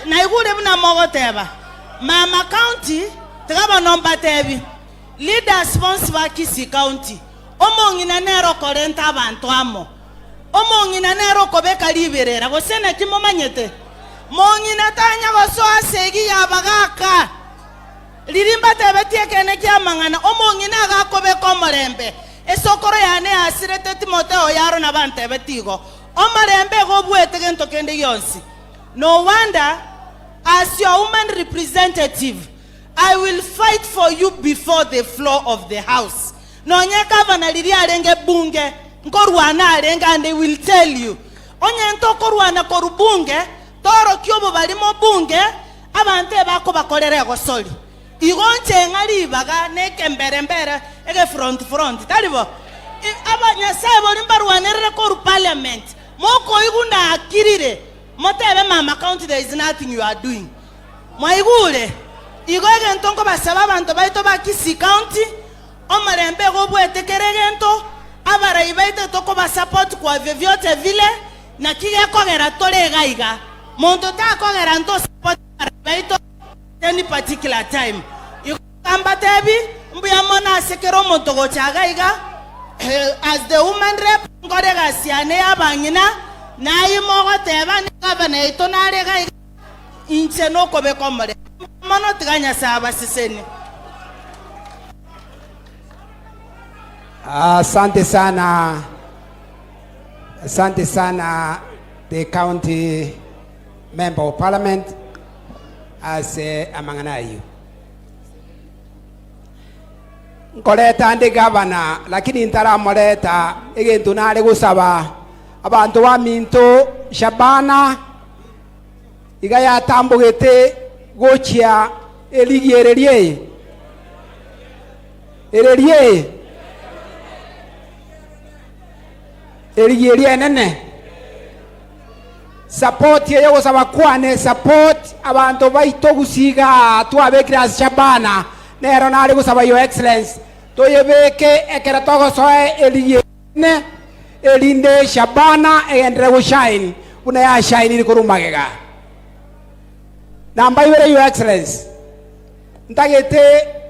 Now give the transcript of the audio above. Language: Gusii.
Naigure buna mogoteba, Mama County, tiga bono mbatebi, leaders bonsi ba Kisii County, omong'ina nere okorenta abanto amo. Omong'ina nere okobeka riberera, gose naki momanyete? Mong'ina tanya gosoa ase egi y'abagaaka. Riria mbatebetie ekeene ki'amang'ana, omong'ina agakobeka omorembe. Esokoro yane yasirete Timotheo yaro nabantebetie igo. Omorembe igo obuete gento kende gionsi. No wonder, as your woman representative, I will fight for you before the floor of the house. Nonye gavana riria arenge bunge, nkorwana arenge and they will tell you. Onye ntokorwana korwa bunge, torokie obobarimo bunge, abanto ebakobakorera egosori. Igo nche ng'a ribaga nekembere mbere ege front front, tari bo? Aba Nyasae boria mbarwanerere korwa parliament, mokoigwa nakirire, motebe mama county there is nothing you are doing. Mwaigure? Igo egento nkobasaba abanto baito ba Kisii county, omorembe igo obuete kera egento, abarai baito tokoba support kwa vyovyote vile, naki gekogera tore iga iga. Monto takogera nto support abarai baito at any particular time. Igo mbatebi, mbuya mono ase kera omonto gocha iga iga, as the woman rep, nkore egasi yane ya abang'ina, naye mogoteba, ne gavana yaito nare iga iga, Inche nokobeka omorembe mono, tiga Nyasae abasesenie. Asante sana, asante sana the county member of parliament ase amang'ana ayio. Nkoreta nde gavana lakini ntaramoreta egento nare gosaba abanto baminto Shabana Iga yatambogete gochia erigi ere riaye, ere riaye, erigi eria enene. Support eye ogosaba kwane support abanto baito gusii igaa twabekire ase Shabana nero nare gosaba your excellency toyebeke ekero togosoa erigi ene erinde Shabana egenderere goshine buna yashinire korwa magega. Namba ibere your excellency ntagete.